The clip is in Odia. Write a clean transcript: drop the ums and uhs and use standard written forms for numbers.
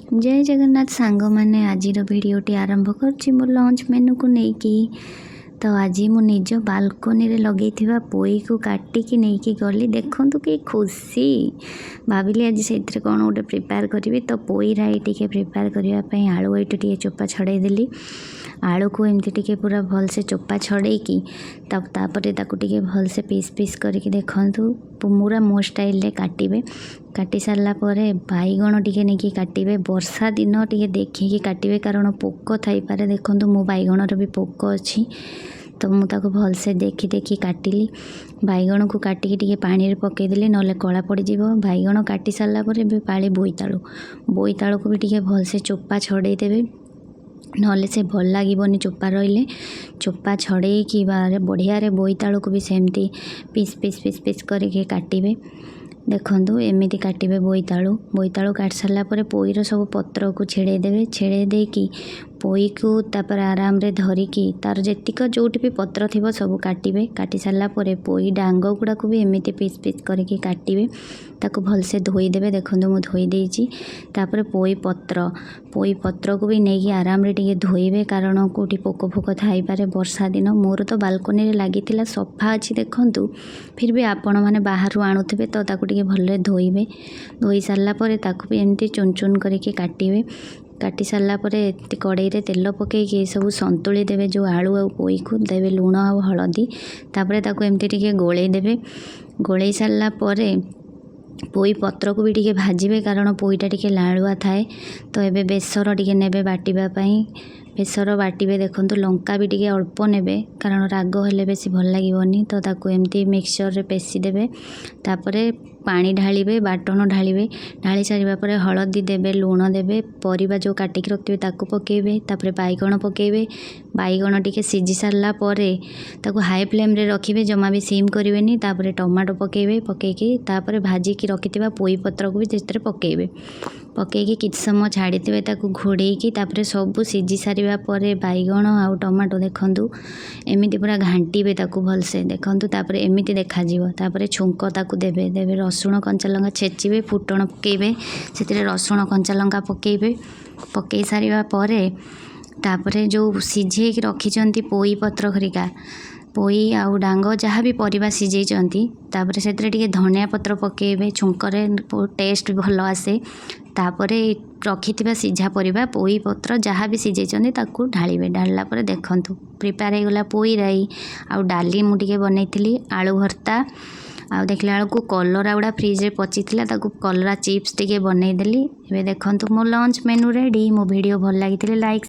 ଜୟ ଜଗନ୍ନାଥ ସାଙ୍ଗମାନେ, ଆଜିର ଭିଡ଼ିଓଟି ଆରମ୍ଭ କରୁଛି ମୋ ଲଞ୍ଚ ମେନୁକୁ ନେଇକି। ତ ଆଜି ମୁଁ ନିଜ ବାଲକୋନିରେ ଲଗେଇଥିବା ପୋଇକୁ କାଟିକି ନେଇକି ଗଲି। ଦେଖନ୍ତୁ କି ଖୁସି। ଭାବିଲି ଆଜି ସେଇଥିରେ କ'ଣ ଗୋଟେ ପ୍ରିପେୟାର କରିବି। ତ ପୋଇ ରାଇ ଟିକେ ପ୍ରିପେୟାର କରିବା ପାଇଁ ଆଳୁ ଏଇଠି ଟିକେ ଚୋପା ଛଡ଼େଇ ଦେଲି। ଆଳୁକୁ ଏମିତି ଟିକେ ପୁରା ଭଲସେ ଚୋପା ଛଡ଼େଇକି ତାପରେ ତାକୁ ଟିକେ ଭଲସେ ପିସ୍ ପିସ୍ କରିକି, ଦେଖନ୍ତୁ, ପୁରା ମୋ ଷ୍ଟାଇଲରେ କାଟିବେ। କାଟି ସାରିଲା ପରେ ବାଇଗଣ ଟିକେ ନେଇକି କାଟିବେ। ବର୍ଷା ଦିନ, ଟିକେ ଦେଖିକି କାଟିବେ, କାରଣ ପୋକ ଥାଇପାରେ। ଦେଖନ୍ତୁ, ମୋ ବାଇଗଣର ବି ପୋକ ଅଛି। ତ ମୁଁ ତାକୁ ଭଲସେ ଦେଖି ଦେଖି କାଟିଲି। ବାଇଗଣକୁ କାଟିକି ଟିକେ ପାଣିରେ ପକାଇଦେଲି, ନହେଲେ କଳା ପଡ଼ିଯିବ। ବାଇଗଣ କାଟି ସାରିଲା ପରେ ଏବେ ପାଳି ବୋଇତାଳୁ। ବୋଇତାଳୁକୁ ବି ଟିକେ ଭଲସେ ଚୋପା ଛଡ଼େଇ ଦେବେ, ନହେଲେ ସେ ଭଲ ଲାଗିବନି ଚୋପା ରହିଲେ। ଚୋପା ଛଡ଼େଇକି ବଢ଼ିଆରେ ବୋଇତାଳୁକୁ ବି ସେମିତି ପିସ୍ ପିସ୍ ପିସ୍ ପିସ୍ କରିକି କାଟିବେ। ଦେଖନ୍ତୁ, ଏମିତି କାଟିବେ ବୋଇତାଳୁ। ବୋଇତାଳୁ କାଟି ସାରିଲା ପରେ ପୋଇର ସବୁ ପତ୍ରକୁ ଛିଡ଼େଇ ଦେବେ। ଛିଡ଼େଇ ଦେଇକି ପୋଇକୁ ତାପରେ ଆରାମରେ ଧରିକି ତାର ଯେତିକ ଯେଉଁଠି ବି ପତ୍ର ଥିବ ସବୁ କାଟିବେ। କାଟି ସାରିଲା ପରେ ପୋଇ ଡାଙ୍ଗ ଗୁଡ଼ାକୁ ବି ଏମିତି ପିସ୍ ପିସ୍ କରିକି କାଟିବେ। ତାକୁ ଭଲସେ ଧୋଇଦେବେ। ଦେଖନ୍ତୁ, ମୁଁ ଧୋଇ ଦେଇଛି। ତାପରେ ପୋଇ ପତ୍ର, ପୋଇ ପତ୍ରକୁ ବି ନେଇକି ଆରାମରେ ଟିକେ ଧୋଇବେ, କାରଣ କେଉଁଠି ପୋକ ଫୋକ ଥାଇପାରେ। ବର୍ଷା ଦିନ। ମୋର ତ ବାଲକୋନିରେ ଲାଗିଥିଲା, ସଫା ଅଛି ଦେଖନ୍ତୁ। ଫିର୍ ବି ଆପଣମାନେ ବାହାରୁ ଆଣୁଥିବେ, ତ ତାକୁ ଟିକେ ଭଲରେ ଧୋଇବେ। ଧୋଇ ସାରିଲା ପରେ ତାକୁ ବି ଏମିତି ଚୁନ ଚୁନ କରିକି କାଟିବେ। କାଟି ସାରିଲା ପରେ ଏମିତି କଡ଼େଇରେ ତେଲ ପକାଇକି ଏସବୁ ସନ୍ତୁଳି ଦେବେ। ଯେଉଁ ଆଳୁ ଆଉ ପୋଇକୁ ଦେବେ ଲୁଣ ଆଉ ହଳଦୀ। ତାପରେ ତାକୁ ଏମିତି ଟିକେ ଗୋଳେଇ ଦେବେ। ଗୋଳେଇ ସାରିଲା ପରେ ପୋଇ ପତ୍ରକୁ ବି ଟିକେ ଭାଜିବେ, କାରଣ ପୋଇଟା ଟିକେ ଲାଳୁଆ ଥାଏ। ତ ଏବେ ବେସର ଟିକେ ନେବେ ବାଟିବା ପାଇଁ। ବେସର ବାଟିବେ। ଦେଖନ୍ତୁ, ଲଙ୍କା ବି ଟିକେ ଅଳ୍ପ ନେବେ, କାରଣ ରାଗ ହେଲେ ବେଶୀ ଭଲ ଲାଗିବନି। ତ ତାକୁ ଏମିତି ମିକ୍ସଚରରେ ପେଶି ଦେବେ। ତାପରେ ପାଣି ଢାଳିବେ, ବାଟଣ ଢାଳିବେ। ଢାଳି ସାରିବା ପରେ ହଳଦୀ ଦେବେ, ଲୁଣ ଦେବେ, ପରିବା ଯେଉଁ କାଟିକି ରଖିଥିବେ ତାକୁ ପକାଇବେ। ତାପରେ ବାଇଗଣ ପକାଇବେ। ବାଇଗଣ ଟିକେ ସିଝି ସାରିଲା ପରେ ତାକୁ ହାଇ ଫ୍ଲେମ୍ରେ ରଖିବେ, ଜମା ବି ସିମ୍ କରିବେନି। ତାପରେ ଟମାଟୋ ପକାଇବେ। ପକାଇକି ତାପରେ ଭାଜିକି ରଖିଥିବା ପୋଇ ପତ୍ରକୁ ବି ସେଥିରେ ପକାଇବେ। ପକାଇକି କିଛି ସମୟ ଛାଡ଼ିଦେବେ ତାକୁ ଘୋଡ଼େଇକି। ତାପରେ ସବୁ ସିଝି ସାରିବା ପରେ ବାଇଗଣ ଆଉ ଟମାଟୋ, ଦେଖନ୍ତୁ, ଏମିତି ପୁରା ଘାଣ୍ଟିବେ ତାକୁ ଭଲସେ। ଦେଖନ୍ତୁ, ତାପରେ ଏମିତି ଦେଖାଯିବ। ତାପରେ ଛୁଙ୍କ ତାକୁ ଦେବେ ଦେବେ ରସୁଣ କଞ୍ଚା ଲଙ୍କା ଛେଚିବେ, ଫୁଟଣ ପକାଇବେ, ସେଥିରେ ରସୁଣ କଞ୍ଚା ଲଙ୍କା ପକାଇବେ। ପକାଇ ସାରିବା ପରେ ତାପରେ ଯେଉଁ ସିଝେଇକି ରଖିଛନ୍ତି ପୋଇ ପତ୍ର ଘରିକା, ପୋଇ ଆଉ ଡାଙ୍ଗ, ଯାହା ବି ପରିବା ସିଝେଇଛନ୍ତି, ତାପରେ ସେଥିରେ ଟିକେ ଧନିଆ ପତ୍ର ପକାଇବେ। ଛୁଙ୍କରେ ଟେଷ୍ଟ ଭଲ ଆସେ। ତାପରେ ରଖିଥିବା ସିଝା ପରିବା, ପୋଇ ପତ୍ର, ଯାହା ବି ସିଝେଇଛନ୍ତି ତାକୁ ଢାଳିବେ। ଢାଳିଲା ପରେ ଦେଖନ୍ତୁ, ପ୍ରିପେୟାର ହେଇଗଲା ପୋଇ ରାଇ। ଆଉ ଡାଲି ମୁଁ ଟିକେ ବନେଇଥିଲି, ଆଳୁ ଭର୍ତ୍ତା। ଆଉ ଦେଖିଲା ବେଳକୁ କଲରା ଗୁଡ଼ା ଫ୍ରିଜରେ ପଚିଥିଲା, ତାକୁ କଲରା ଚିପ୍ସ ଟିକେ ବନେଇଦେଲି। ଏବେ ଦେଖନ୍ତୁ, ମୋ ଲଞ୍ଚ ମେନୁ ରେଡ଼ି। ମୋ ଭିଡ଼ିଓ ଭଲ ଲାଗିଥିଲେ ଲାଇକ୍